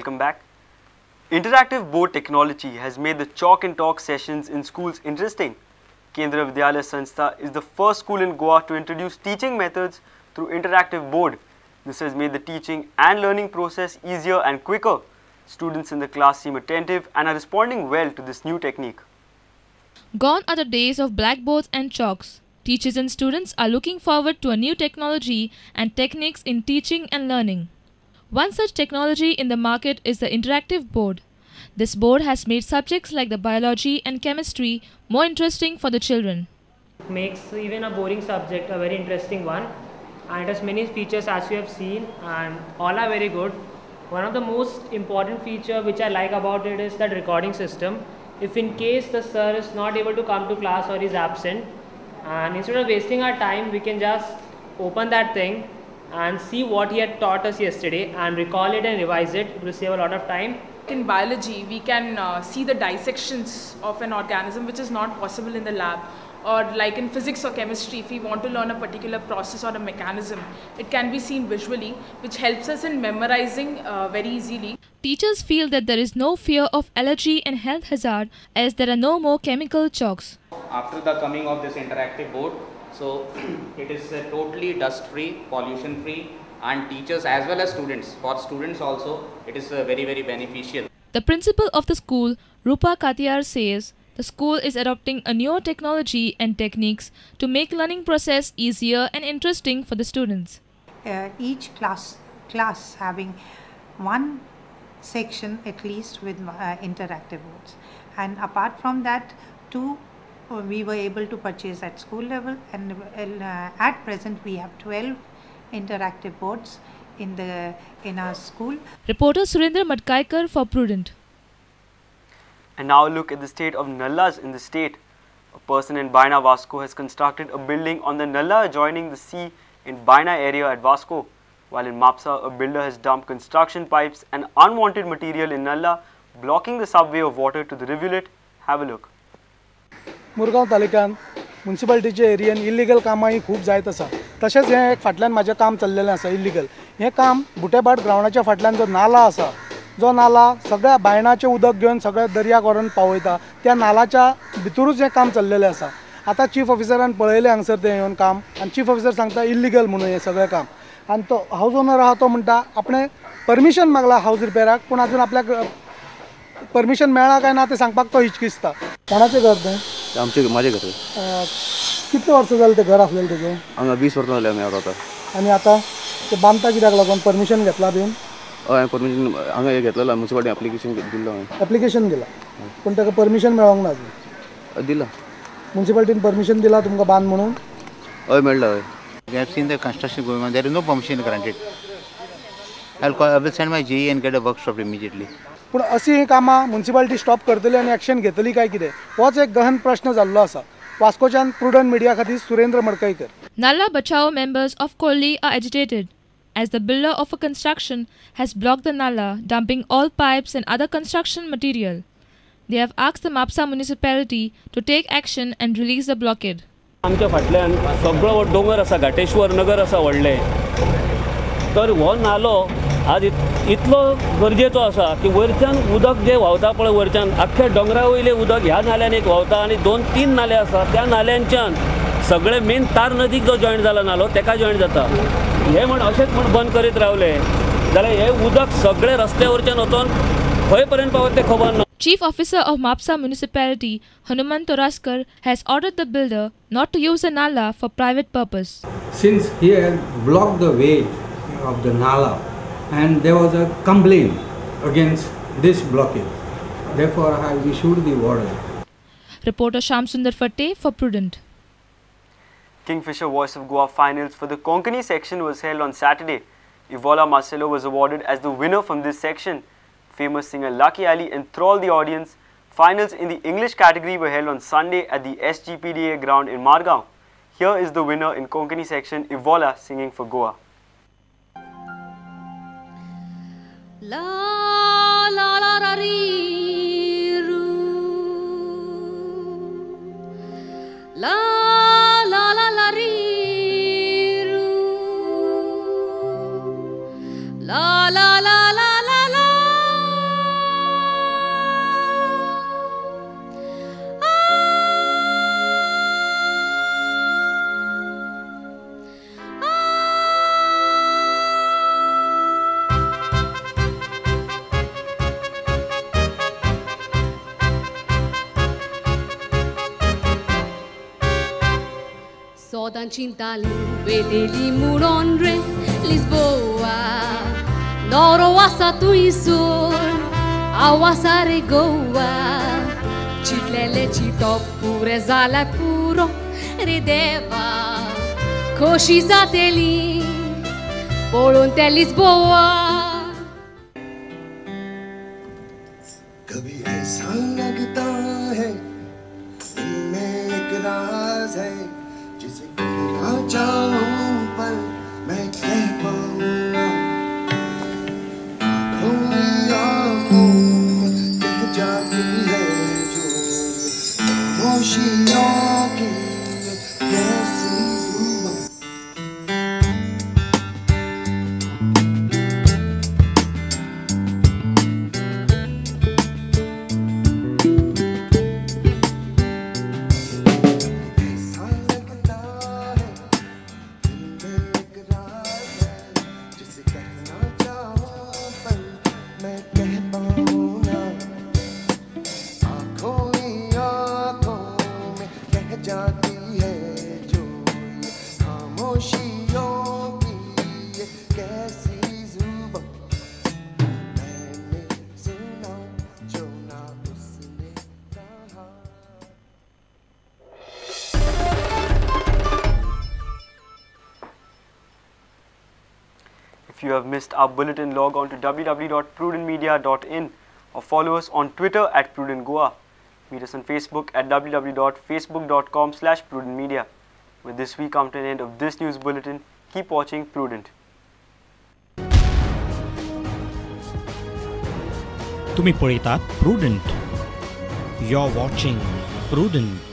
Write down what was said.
Welcome back. Interactive board technology has made the chalk and talk sessions in schools interesting. Kendra Vidyalaya Sanstha is the first school in Goa to introduce teaching methods through interactive board. This has made the teaching and learning process easier and quicker. Students in the class seem attentive and are responding well to this new technique. Gone are the days of blackboards and chalks. Teachers and students are looking forward to a new technology and techniques in teaching and learning. One such technology in the market is the interactive board. This board has made subjects like the biology and chemistry more interesting for the children. It makes even a boring subject a very interesting one, and it has many features as you have seen, and all are very good. One of the most important feature which I like about it is that recording system. If in case the sir is not able to come to class or is absent, and instead of wasting our time, we can just open that thing and see what he had taught us yesterday and recall it and revise it. It will save a lot of time. In biology, we can see the dissections of an organism, which is not possible in the lab. Or like in physics or chemistry, if we want to learn a particular process or a mechanism, it can be seen visually, which helps us in memorizing very easily. Teachers feel that there is no fear of allergy and health hazard as there are no more chemical chalks. After the coming of this interactive board, so it is totally dust-free, pollution-free, and teachers as well as students. For students also, it is very, very beneficial. The principal of the school, Rupa Katiyar, says the school is adopting a new technology and techniques to make learning process easier and interesting for the students. Each class having one section at least with interactive boards, and apart from that, two we were able to purchase at school level, and at present we have 12 interactive boards in our school. Reporter Surendra Madkaikar for Prudent. And now look at the state of nallas in the state. A person in Baina Vasco has constructed a building on the nallah adjoining the sea in Baina area at Vasco. While in Mapsa, a builder has dumped construction pipes and unwanted material in nallah, blocking the subway of water to the rivulet. Have a look. Murgaon तालुक्यान म्युनिसिपालिटीच्या एरियेन illegal कामां ही खूब जायत आसा. तशेंच हें एक फाटल्यान म्हाजें काम चल्लेलें आसा इलिगल. हें काम बुटेभाट ग्रावंडाच्या फाटल्यान जो नाला आसा, जो नाला सगळ्या बायणाचें उदक घेवन सगळ्या दर्याक व्हरून पावयता, त्या नालाच्या भितरूच हें काम चल्लेलें आसा. आतां चीफ ऑफिसरान पळयलें हांगसर तें येवन काम, आनी चीफ ऑफिसर सांगता इलिगल म्हणून हें सगळें काम. आनी तो हावज ओनर आहा तो म्हणटा आपणें परमिशन मागलां हावज रिपेराक, पूण आजून आपल्याक परमिशन मेळ्ळां काय ना तें सांगपाक तो हिचकिचता. कोणाचें घर तें? आमचें, म्हाजें घर. कितले वर्सां जालें तें घर आसलेलें तुजें? हांगा 20 वर्सां जालीं आमी रावता. आनी आतां तें बांदता कित्याक लागून? परमिशन घेतलां बीन? हय, परमिशन हांगा हें घेतलेलें, म्युनिसिपालिटी एप्लिकेशन दिल्लो हांवें. एप्लिकेशन दिलां, पूण ताका परमिशन मेळोंक ना अजून? दिलां. म्युनिसिपालिटीन परमिशन दिलां तुमकां बांद म्हणून? हय, मेळ्ळां. हय. We have seen the construction going on. There is no permission granted. I will send my GE and get a workshop immediately. पूण अशी ही कामां म्युनिसिपालिटी स्टॉप करतली आनी एक्शन घेतली काय कितें, होच एक गहन प्रश्न जाल्लो आसा. वास्कोच्यान प्रुडंट मिडिया खातीर Surendra Madkaikar. Nallah Bachao members of Khorlim are agitated as the builder of a construction has blocked the nallah, dumping all pipes and other construction material. They have asked the Mapsa municipality to take action and release the blockade. आमच्या फाटल्यान सगळो दोंगर आसा, घाटेश्वर नगर आसा व्हडलें, तर हो नालो आज इतलो गरजेचो आसा की वयरच्यान उदक जें व्हांवता पळय, वयरच्यान आख्ख्या दोंगरा वयलें उदक ह्या नाल्यान एक व्हांवता आनी 2-3 नाले आसा, त्या नाल्यांच्यान सगळे मेन तार नदीक जो जॉयंट जाला नालो तेका जॉयंट जाता. हे म्हण अशेंच म्हण बंद करीत रावले जाल्यार हें उदक सगळे रस्त्या वयरच्यान वचोन खंय पर्यंत पावत तें खबर ना. Chief Officer of Mapsa Municipality, Hanuman Toraskar, has ordered the builder not to use the nala for private purpose. Since he had blocked the way of the nala and there was a complaint against this blockage, therefore I issued the order. Reporter Sham Sundar Fatte for Prudent. Kingfisher Voice of Goa finals for the Konkani section was held on Saturday. Ivola Marcelo was awarded as the winner from this section. Famous singer Lucky Ali enthralled the audience. Finals in the English category were held on Sunday at the SGPDA ground in Margao. Here is the winner in Konkani section, Ivola, singing for Goa. La la la ra ri ru. La la la la ri ru. La la la la la la. पोटान चिंताली वेतेली म्हणून रे Lisboa noro आसा तुंयसर हांव आसा रे गोवा चिंतलेलें चिंतप पुरें जाल्यार पुरो रे देवा खोशी जातेली पळोवन तें लिस्बोआ. कभी ऐसा लगता है दिल में एक राज है जिसे कहना चाहूं पर मैं कह पाऊं ना. आँखों आँखों कह जाती है जो खामोशियों की कैसी जुबां. ऐसा लगता है दिल में एक राज है जिसे कहना चाहूं पर मैं कह पाऊं ना. आँखों ही आँखों में कह जाती है जो ये खामोशियों की ये कैसी जुबां. मैंने सुना जो ना उसने कहा. If you have missed our bulletin, log on to www.prudentmedia.in or follow us on Twitter at Prudent Goa. Meet us on Facebook at www.facebook.com/prudentmedia. With this, we come to an end of this news bulletin. Keep watching Prudent. तुम्ही पळयतात Prudent. You are watching Prudent.